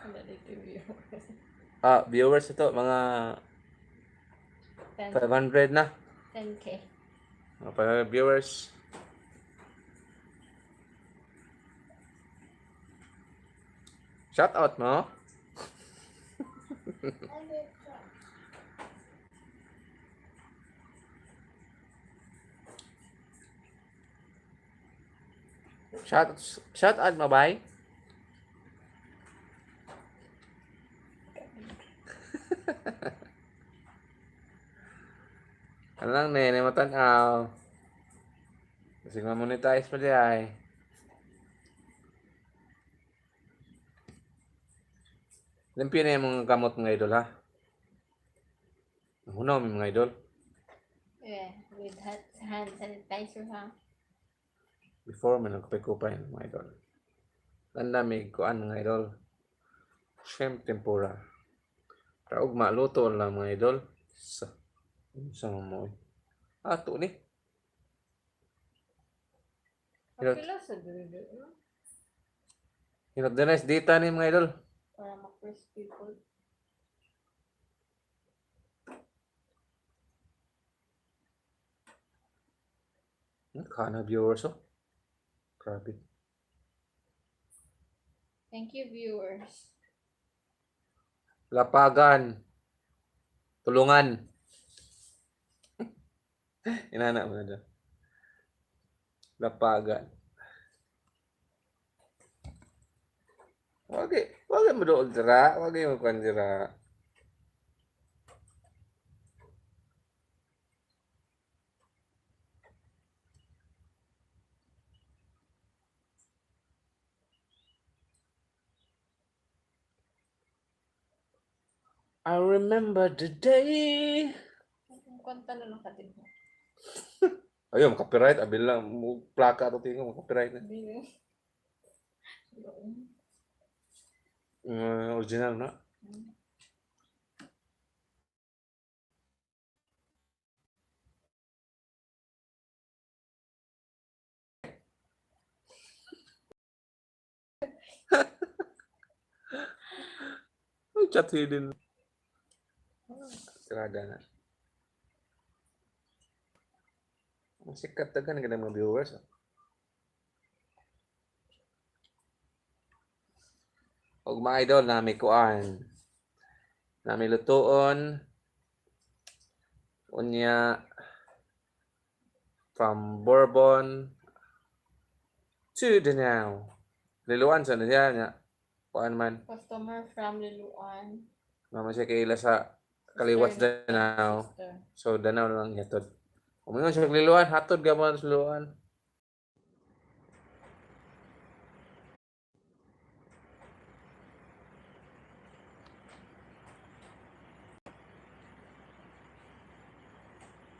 Wala dito viewers. Ah, viewers ito, mga 10, 500 na. 10K. Mga 500 viewers. Shout out mo. Shout out mo, bye. Ano lang, nene, matanaw. Kasi ma-monetize pa di ay. Limpyo na yung mga kamot, mga idol, ha? Hunaw mi, mga idol. Yeah, with hand sanitizer, ha? Before man nagkupay-kupay mga idol. Tanda may kuan, mga idol. Shrimp tempura. Raog maluto lang, mga idol. Sa mo. Ato ni. Hilot. Kapila sa dulo, no? Hilot din dita ni, mga idol. Para ma-crispy po. Kana viewers, oh. Grabe. Thank you, viewers. Lapagan. Tulungan. Inana mo na dyan. Lapagan. Wagi, wagi mo doon dira, wagi mo kwan dira. I remember the day. Kanta na lang ka din. Ayun, copyright. Abil lang. Mo plaka to tingin mo copyright na. Hindi. Original na. Ay, chat hidden. Tirada na. Ang sikat tagan ng mga viewers, ah. Og mga idol, nami kuan. Nami lutuon. Unya from Bourbon to Danao. Liluan sa na siya niya. Kuan man. Customer from Liluan. Mama siya kaila sa kaliwat Sister. Danao. Sister. So Danao na lang hatod. Umingon siya og Liluan, hatod gamon sa Liluan.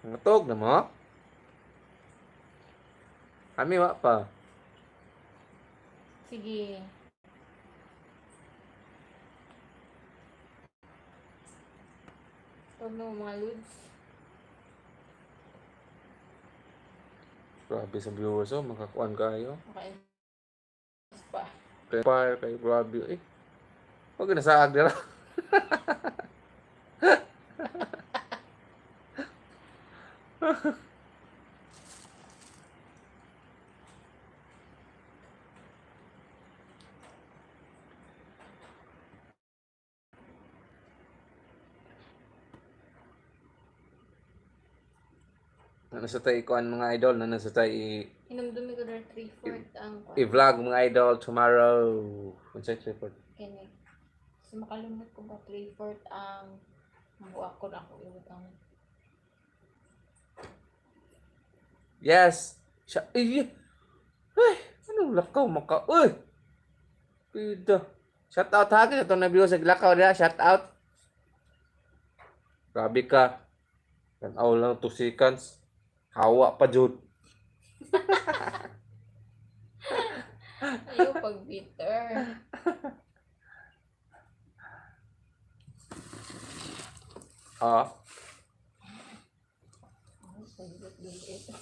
Ngatog na mo? Kami wa pa. Sige. Tawag na mga lods. Grabe sa viewers, oh, makakuan kayo. Okay. Pa. Fire kayo, grabe eh. Huwag na saag dira. Ano sa tayo ikuan, mga idol, ano sa tayo Hinumdumi ko der 3/4 ang kwan. I-vlog, mga idol, tomorrow. Unsay 3/4? Kini. So makalimot ko ba 3/4 ang buak ko na ako ibutang. Yes. Siya, ay, ay, anong lakaw maka, uy. Pida. Shout out ha, kasi itong nabiyo sa lakaw niya, shout out. Grabe ka. Tanaw lang 2 seconds. Hawa pa jud. Ayaw pag bitter. Ah, Ay, pag-bitter.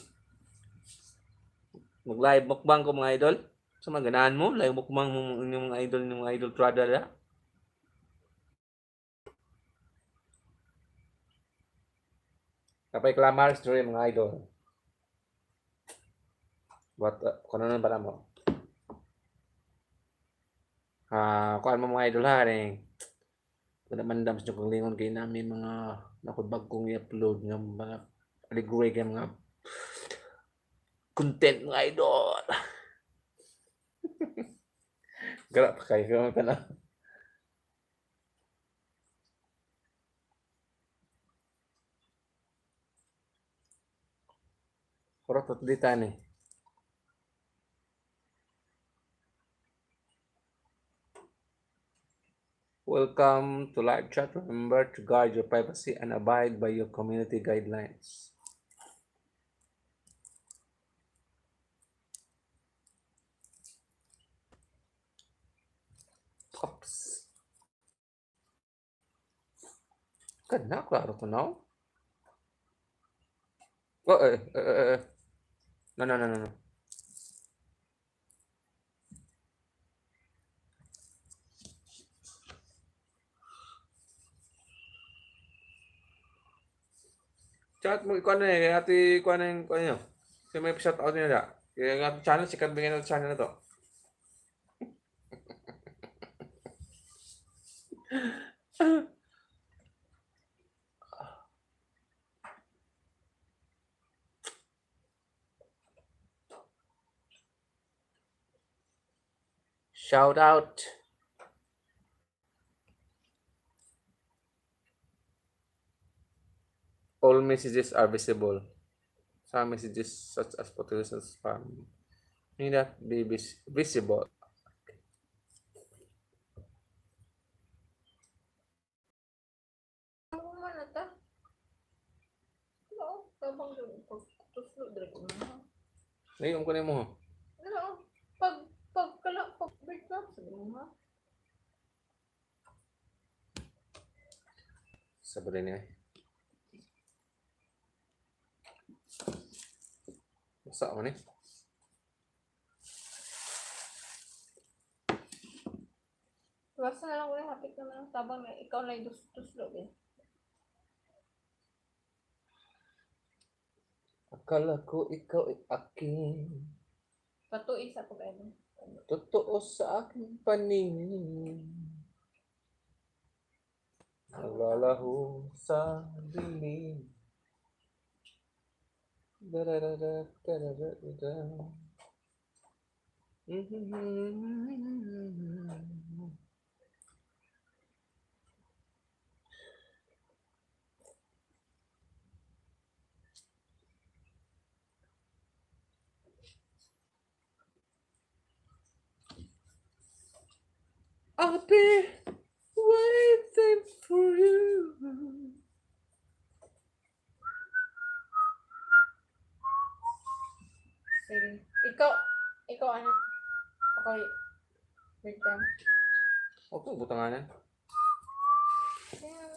Mag-live mukbang ko, mga idol. Sa mga ganahan mo, live mukbang mo inyong mga idol, inyong mga idol trada na. Kapay clamors diri, mga idol. What kuno nun pala mo? Ah, kuan mo, mga idol, ha, ning wala man dam sa kong lingon kay namin mga nakod bagong i-upload nga mga aligwe kay mga content, mga idol. Gara pa kayo ka na. Kurot at ni. Welcome to live chat. Remember to guard your privacy and abide by your community guidelines. Oops. Kana, klaro ko na. Oh, eh, eh, eh, eh. No, no, no, no, no. Chat mo, ikaw na eh. Ate, ikaw na yung, ano. Kasi may shout out nila. Kaya nga channel, sikat bigyan ng channel na to. Shout out. All messages are visible. Some messages, such as potential spam, may not be visible. Ano man na ta? Oo, tabang dun. Pag tuslo, dali ko na. Ngayon ko na mo. Ano, pag kala, pag break up, sabi mo ha? Sa balay niya. Basta man eh. Basta na lang ko hapit naman ang tabang na ikaw na yung tuslo eh. Akala ko ikaw ay akin. Patuig sa pag ano. Totoo sa aking paningin. Naglalaho sa dilim. Da-da-da-da, da-da-da-da. I'll be waiting for you. Sige. Ikaw ano? Okay. Wait lang. Okay, butanganan. Yeah.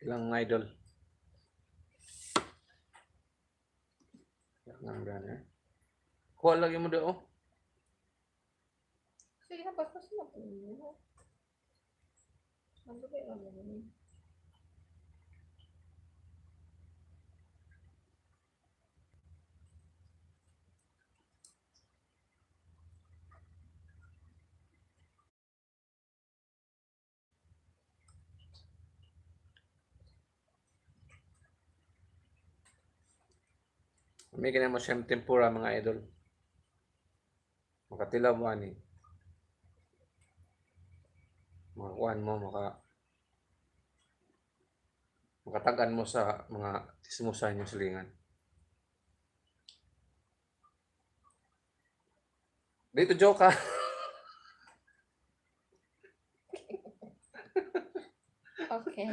Ilang idol? Ilang brother? Kuha lagi mo doon. Sige na, paspas na po. Ano ba yung ano? May mo siyang tempura, mga idol. Makatilaw mo ani. Makakuan mo maka. Makatag-an mo sa mga tsismosa inyong silingan. Dito joke ha. Okay.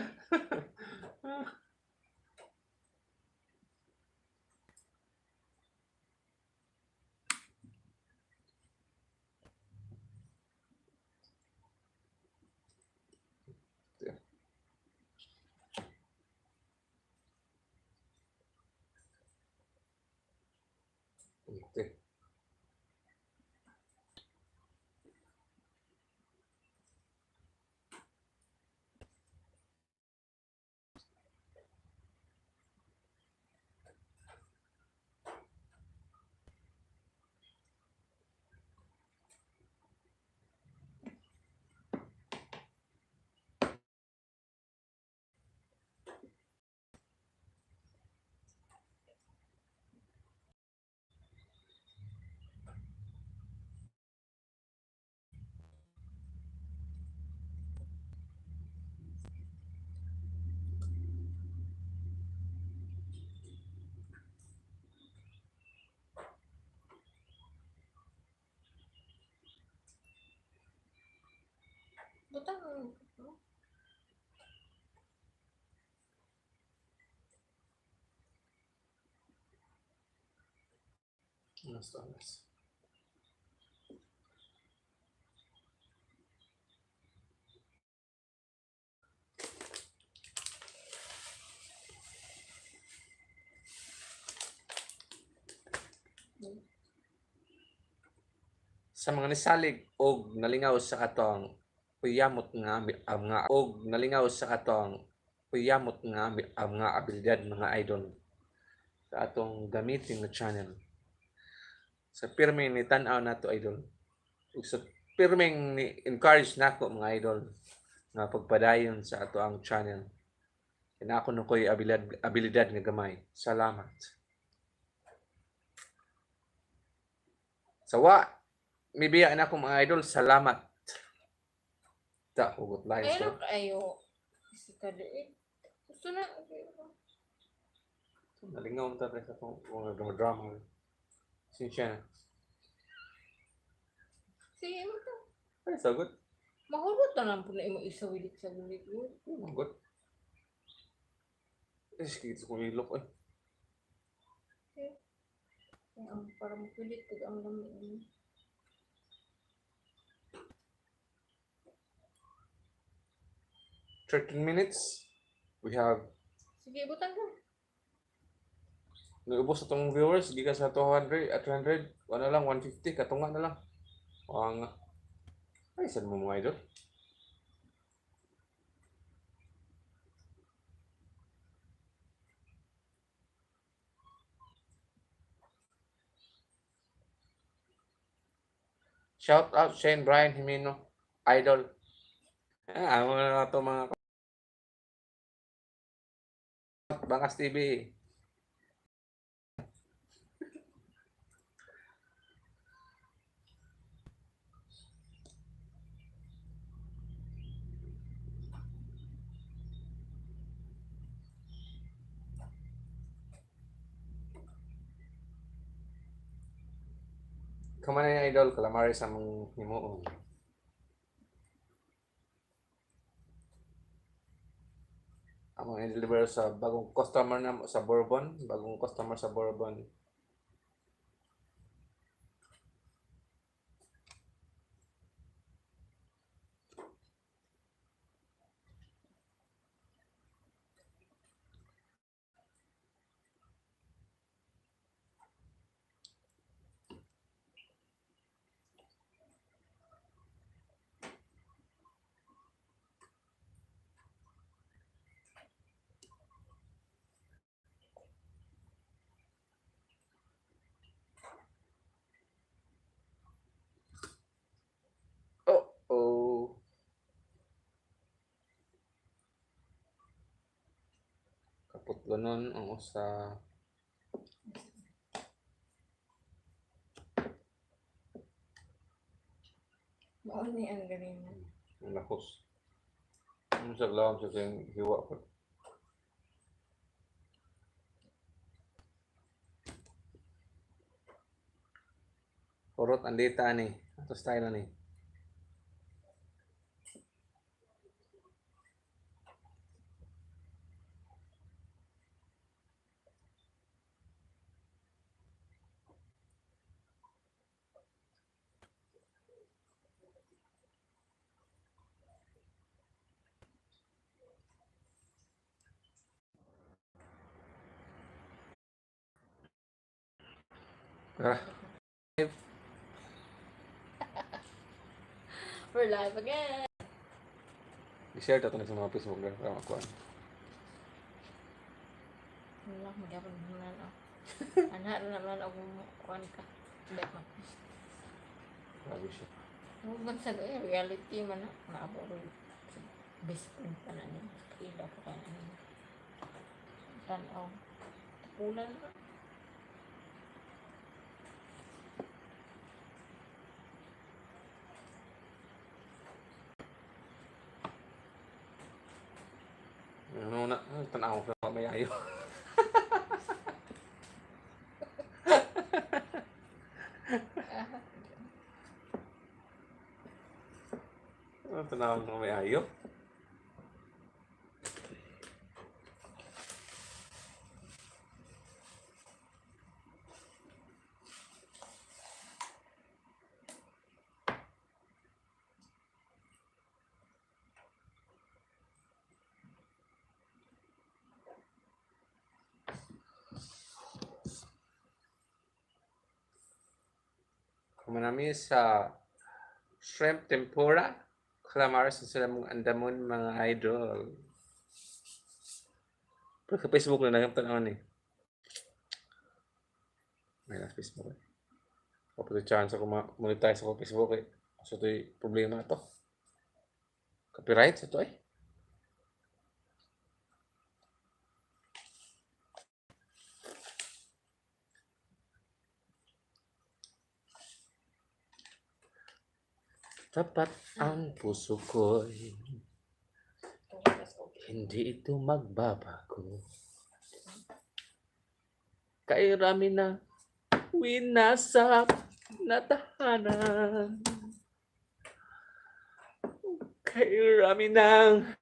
Okay. Butang. Alas, alas. Sa mga nisalig og nalingaw sa atong uyamot nga nga og nalingaw sa atong uyamot nga nga abilidad, mga idol, sa atong gamitin nga channel, sa pirming ni tan-aw nato, idol, ug sa pirming ni encourage nako, mga idol, nga pagpadayon sa ato ang channel. Kinako no koy abilidad abilidad nga gamay. Salamat. Sawa mibiya na ako, mga idol, salamat. Ta hugot lines Ay, ko. ayo. Si kaliit. Gusto na. Nalingaw mo ta pre sa atong mga drama. Sinsya na. Sige mo to. Ay, sagot. Mahulot na lang po na imo isawilit sa gulit mo. Oh my God. Eh, sige, ko ilok eh. Ay, ang para mapilit pag ang lami ni. 13 minutes. We have Sige, butang ka. Naubos atong viewers gikan sa 200 at 200, wala lang 150 katunga na lang. Ang ay sad mo, mga idol. Shout out Shane Brian Jimeno, idol. Ah, amo na to mga Bangas TV. Kuman na idol, calamari sa mong himuon. Among i-deliver sa bagong customer na sa Bourbon, bagong customer sa Bourbon. Oh. Kaputlo nun ang usa. Mao ni ang galing. Ang lakos. Ano sa lawom sa kayong hiwa ko. Kurot ang data ni. Ato style ni. Tara. We're live again. I-share ta to na sa mga Facebook girl para makuha. Wala, magyapon naman ako. Ana ra naman ako kuan ka. Hindi man. Grabe siya. Huwag man sa eh, reality man na. Naabo ko sa best friend pa na niya. Kaila ko ka na niya. Tanaw. Tapulan na. Ano na, tanaw ko na may ayo. Ano tanaw ko may ayo? Kumanami sa shrimp tempura, calamares sa sila mong andamon mga idol. Pero sa Facebook na lang tanaw ni. May nasa Facebook eh. Ako pa chance ako ma-monetize ako Facebook eh. So ito'y problema to. Copyright sa ito eh. Tapat ang puso ko'y hindi ito magbabago. Kay rami na winasak na tahanan. Kay rami ng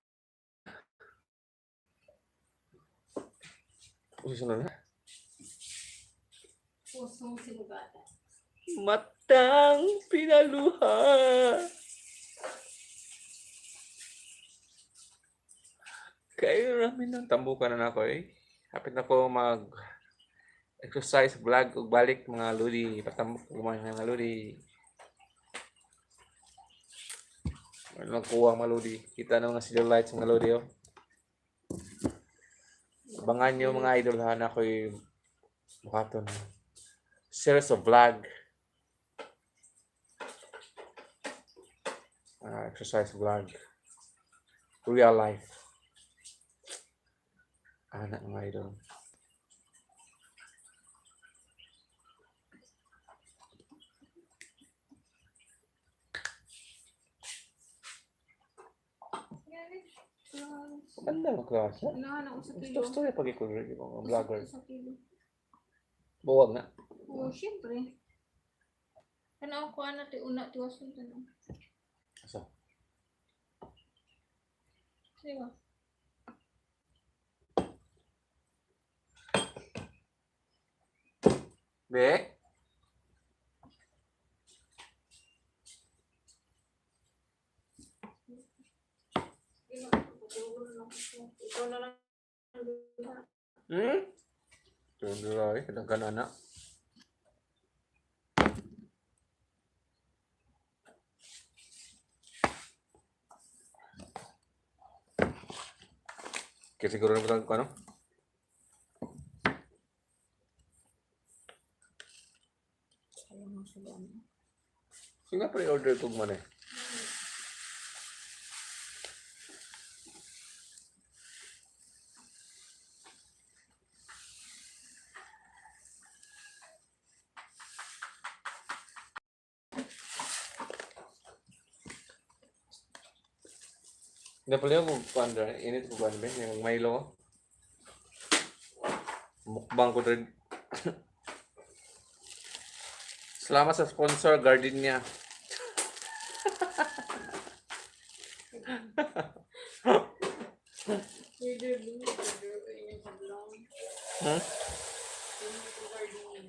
Puso na na. Pusong sinugatan. Matang pinaluha. Kay rami ng tambukan na ako eh. Hapit na ko mag exercise vlog ug balik mga lodi, patambok ko mga lodi. Wala kuha mga lodi. Kita na mga city lights mga lodi oh. Abangan nyo mga idol ha na ako'y buhaton. Series of vlog. Exercise vlog. Real life. Anak mga idol. Maganda ang klase. Ano na usa Gusto gusto yung pag-ikot yung mga vlogger. Usa kilo. Buwag na. Oo, syempre. Tanaw ko ana ti una tiwason tanaw. Asa? Di ba? Be? Ikaw na lang. Hmm? Tuloy, eh. Daghan na. Kaya siguro na ko ano? Sayang mo sila. Ano. Sige nga pre-order ko man eh. Hindi pala yung kuwan dra, init ko kuwan ba, yung Milo. Mukbang ko rin. Salamat sa sponsor, Gardenia. Order blue, order inyo sa brown. Hmm? Inyo sa gardenia.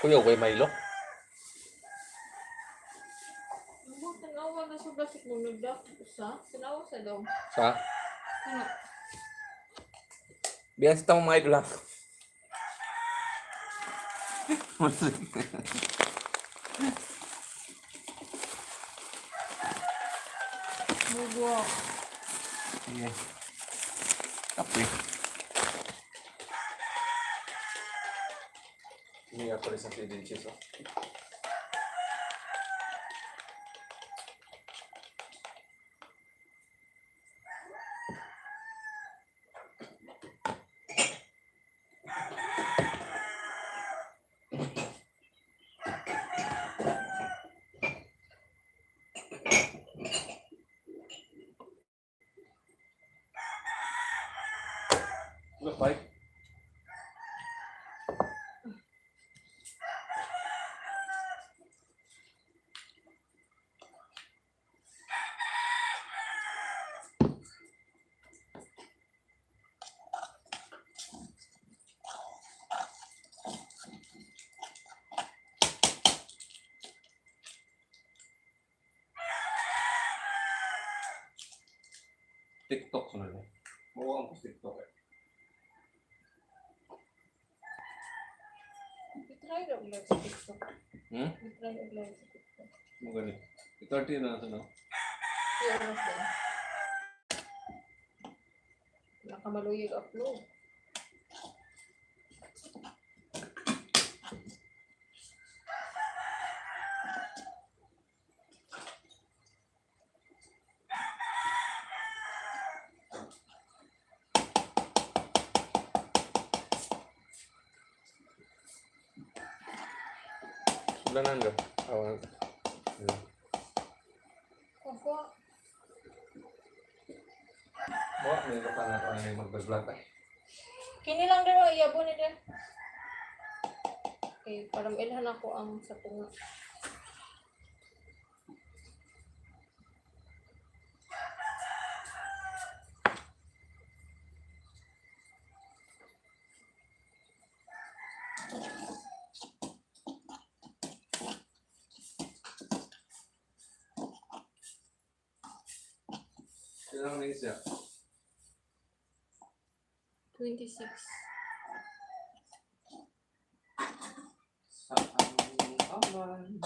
Kuya, kay Milo? Ang tanawa na sa plastic mo nagdak usa. Tanawa sa daw. Sa? Ano? Biyan sa tamang mga idol ha. Mugwa. Sige. Kape. Hindi nga pala sa feed and cheese, oh. Ano, five? TikTok sunod eh. Mukhang ko TikTok eh. I-try ra og live sa TikTok. Hmm? I-try og live sa TikTok. Mo gani. 30 na natin, no? Iya oras din. Nakamaluyag upload. Sulanan ka. Awan. Hmm. Ako, Mo, may ka na ako na mag-vlog eh. kini lang daw iyabo ni din. Okay, para mailhan ako ang sa tunga. Ilang na siya? 26. Saan ka man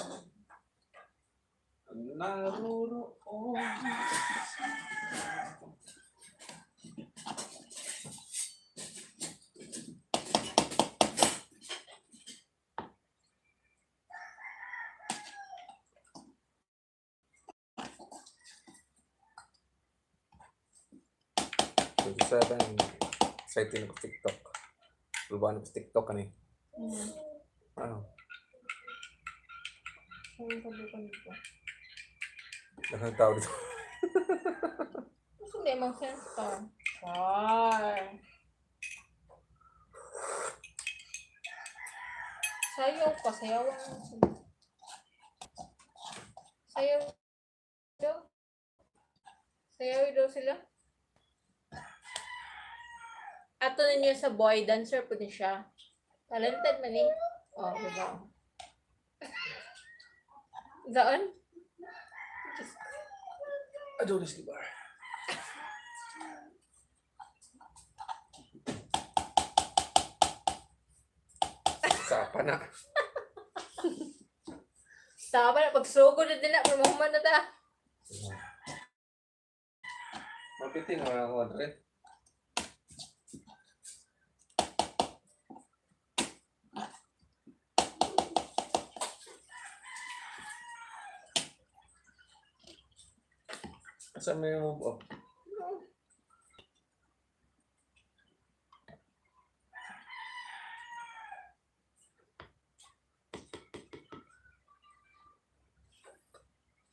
naroroon? 27. Excited ako sa TikTok. Lubaan ako sa TikTok ani. Ano? Saan ka bukan dito? Daghang tao dito. Gusto hindi mang sense ka. Char. Sayaw ka, sayawan mo. Sayaw daw. Sayaw daw sila. Ato ninyo sa boy, dancer po din siya. Talented man eh. Oh, diba? Daan? Diyos ko. Adonis Guibar. Sapa na. Tama na, pagsugod na din na, pero mahuman na ta. Mapitin na ako, Andre. Asa may move off?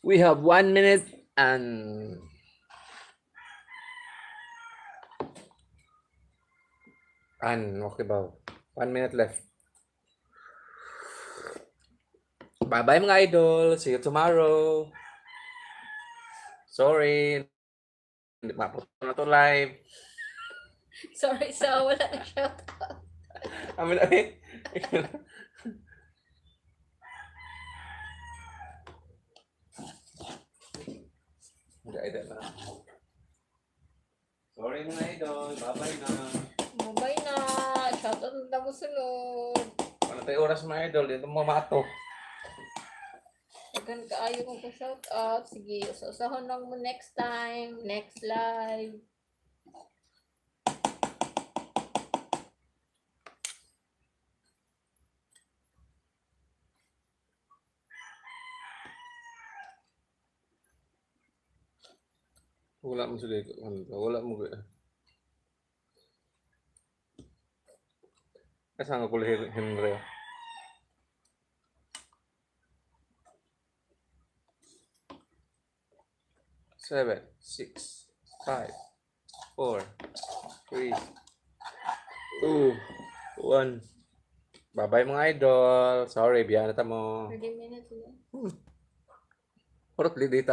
We have 1 minute and okay ba? 1 minute left. Bye-bye, mga idol. See you tomorrow. Sorry. Hindi maputol na to live. Sorry, so wala na shout out. Amin na eh. Hindi, idol na. Sorry, mga idol. Bye-bye na. Bye na. Shout out na mo sunod. Ano tayo oras, mga idol? Dito mo mato. Dagan kaayo kong ko shout out. Sige, usa-usahon lang mo next time, next live. Wala mo sila. Wala mo. Asa nga kulo Henry? Seven, six, five, four, three, two, one. Bye-bye, mga idol. Sorry, biya na ta mo. 30 minutes na. Purot data.